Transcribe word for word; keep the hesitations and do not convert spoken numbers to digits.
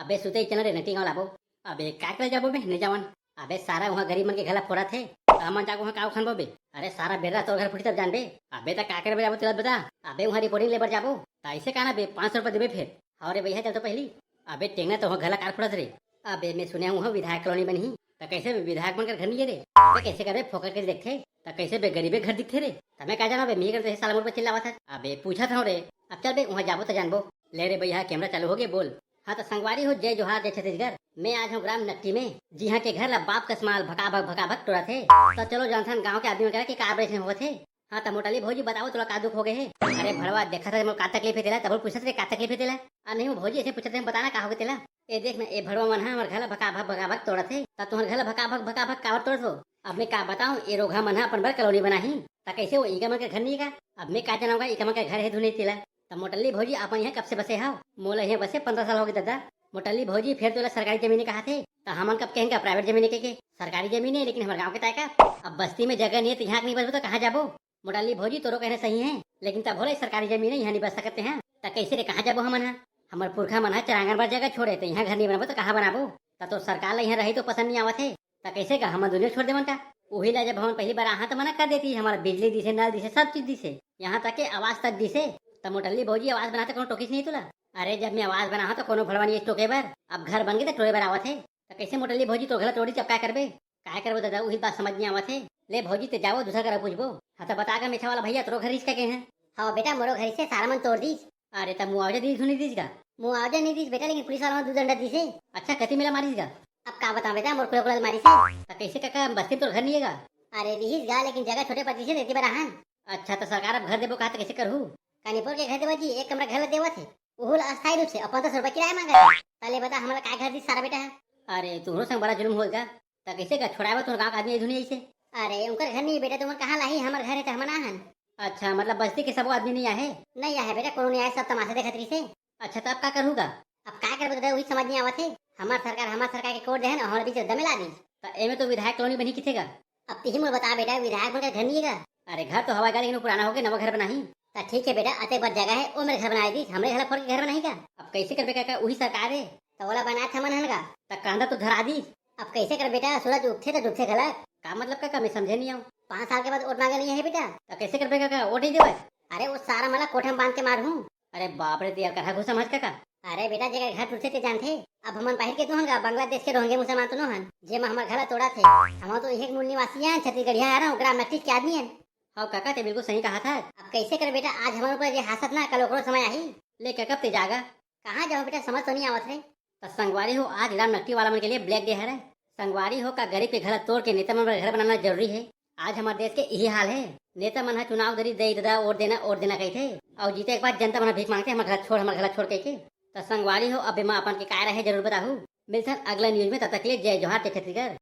अबे सुते ही चल रे, नटी गाँव लाबो। अबे का करे जाबो बे, नहीं जावन। अबे सारा वहाँ गरीब मन के घर ला फोड़त हे, त हमन जाके वहाँ का उखानबो बे? अरे सारा बेर्रा तोर घर फूटी तब जानबे। अबे त का करे बे जाबो तेला बता। अबे वहाँ रिपोर्टिंग ले बर जाबो, त ऐसे का ना बे, पाँच सौ रुपया देबे फिर। अरे भैया चल तो पहली। अबे टेंगना तो वहाँ घर ला कार फोड़त रे। अबे मैं सुने हूँ वहाँ विधायक कॉलोनी बनी ही, त कैसे बे विधायक मन कर घर नहीं है रे? अबे कैसे करबे, फोकट के देखथे त कैसे बे गरीबे घर दिखथे रे? त मैं का जाना बे, मैं कर तो साला मोर पर चिल्लावत है। अबे पूछत हूँ रे। अब चल बे वहाँ जाबो त जानबो। ले रे भैया कैमरा चालू हो गए, बोल। हाँ त संगवारी हो, जय जोहार, जय छत्तीसगढ़। मैं आज हूँ ग्राम नकटी में, जिहाँ के घर ला बाप कस माल भकाभक भकाभक टोरत हे। त चलो जानथन गाँव के आदमी मन करा के का ऑपरेशन होवत हे। हाँ त मोटली भौजी बताओ तोला का दुख हो गए हे? अरे भड़वा देखत हे मोर का तकलीफ हे तेला, तब पूछत रे का तकलीफ हे तेला। अरे नहीं वो भौजी ऐसे पूछत हे, बताना का हो गए तेला। ए देख ना, ए भड़वा मन ह हमर घर ला भकाभक भकाभक तोड़त हे। त तुहर घर ला भकाभक भकाभक काबर तोड़त हो? अब मैं का बताऊं, ए रोगहा मन ह अपन बर कॉलोनी बनाही, त कैसे वो इका मन के घर नहीं का? अब मैं का जनाऊंगा इका मन के घर हे धुन नहीं तेला। त मोटल्ली भौजी, अपन यहाँ कब से बसे हव? मोला यहाँ बसे पंद्रह साल हो गए दादा। मोटल्ली भौजी, फिर तोला सरकारी जमीन कहा थे, त हमन कब कहेंगे प्राइवेट जमीन के, के? सरकारी जमीन है लेकिन हमारे गाँव के तय का। अब बस्ती में जगह नहीं है त यहाँ के नहीं बसबो त कहाँ जाबो? मोटल्ली भौजी, तोरो कहना सही है, लेकिन तब भले सरकारी जमीन है, यहाँ नहीं बस सकते हैं। त कैसे रे, कहाँ जाबो हमन ह? हमर पुरखा मन ह चरांगन बर जगह छोड़े, त यहाँ घर नहीं बनाबो त कहाँ बनाबो? त तो सरकार ला यहाँ रही तो पसंद नहीं आवत है, त कैसे का हमन दुनिया छोड़ देवन का? उही ला जब हमन पहली बार आहा त मना कर देती, हमारा बिजली दिसे, नल दिसे, सब चीज दिसे, यहाँ तक के आवास तक दिसे। त मोटल्ली भौजी, आवास बनाते कोनो टोकिस नहीं तुला? अरे जब मैं आवास बना हूँ त कोनो भड़वा नहीं टोके बर। अब घर बन गए त टोरे बर आवत है। त कैसे मोटल्ली भौजी, तो घर तोड़ी तब का करबे? काय करबो दादा, उही बात समझ नहीं आवत है। ले भौजी ते जाओ दूसरा करा पूछबो। हाँ त बता गा मेछा वाला भैया, तोरो घर रिस के हैं? हाँ बेटा, मोरो घर से सारा मन तोड़ दीस। अरे त मुआवजा दीस धुन नहीं दीस गा? मुआवजा नहीं दीस बेटा, लेकिन पुलिस वाला मन दू डंडा दीस है। अच्छा कति मेला मारिस गा? अब का बताऊं बेटा, मोर कुला कुला मारिस है। त कैसे काका, बस्ती में तोर घर नहीं है गा? अरे रिहिस गा, लेकिन जगह छोटे पड़ गई से देती बराहन। अच्छा त सरकार अब घर देबो कहा त कैसे करहू? कानीपुर के घर देवा जी, एक कमरा घर ला देवत है, उहू ला अस्थायी रूप से, और पंद्रह सौ रुपया किराया मांगा है। तले बता हमला काय घर दी सारा बेटा है? अरे तुहरो संग बड़ा जुलम होल का? त कैसे का छोड़ाबो तोर गाँव का आदमी धुन नहीं ऐसे? अरे उनकर घर नहीं बेटा, तुमन कहाँ लाही, हमर घर है त हमन आहन। अच्छा मतलब बस्ती के सबो आदमी नहीं आहे? नहीं आहे बेटा, कोनो नहीं आहे, सब तमाशा देखत रहिसे। अच्छा त अब का करहू गा? अब का करबो दादा, उही समझ नहीं आवत है। हमार सरकार, हमार सरकार के कोड देहन और बीच दमे ला दीस। त एमे तो विधायक कॉलोनी बनी किथे गा? अब तिही मोर बता बेटा, विधायक मन का घर नहीं है गा? अरे घर तो हवा गा, लेकिन वो पुराना हो गया, नवा घर बनाही। त ठीक है बेटा, अतेक बड़ जगह है, ओ मेरे घर बनाए दीस, हमरे घर ला फोड़ के घर बनाही का? अब कैसे करबे काका, उही सरकार है। त ओला बनाए थमन हन गा। त कांदा तो धरा दीस। अब कैसे कर बेटा, सूरज उगथे त डूबथे घलक। का मतलब काका, मैं समझे नहीं आऊँ। पाँच साल के बाद वोट मांगे नहीं है बेटा। त कैसे करबे काका, वोट नहीं देवे? अरे वो सारा मला कोठा में बांध के मारहूँ। अरे बाप रे, ते यार कहा घुसा समझ काका। अरे बेटा, जेकर घर टूटथे ते जानथे। अब हमन बाहर के तो हन गा, बांग्लादेश के रोहिंग्या मुसलमान तो नो हन, जेमा हमर घर ला तोड़त हे। हमन तो एक मूल निवासी हन, छत्तीसगढ़िया हरन, ग्राम नकटीच के आदमी हन। हव काका, ते बिल्कुल सही कहा था। अब कैसे कर बेटा, आज हमर ऊपर जे हासत ना, कल ओकरो समय आही। ले काका, ते जागा। कहाँ जाओ बेटा, समझ तो नहीं आवत रे। त संगवारी हो, आज ग्राम नकटी वाला मन के लिए ब्लैक डे हरे। संगवारी हो, का गरीब के घर ला तोड़ के नेता मन बर घर बनाना जरूरी है? आज हमारे देश के यही हाल है। नेता मन ह चुनाव दरी दे ददा, वोट देना, वोट देना कहथे, और जीते के बाद जनता मन ह भीख मांगथे, हमर घर छोड़, हमर घर छोड़ कह के। त संगवारी हो, अबे मैं अपन के काय रहे जरूर बताहू। मिलथन अगला न्यूज में, तब तक के लिए जय जोहार, जय छत्तीसगढ़।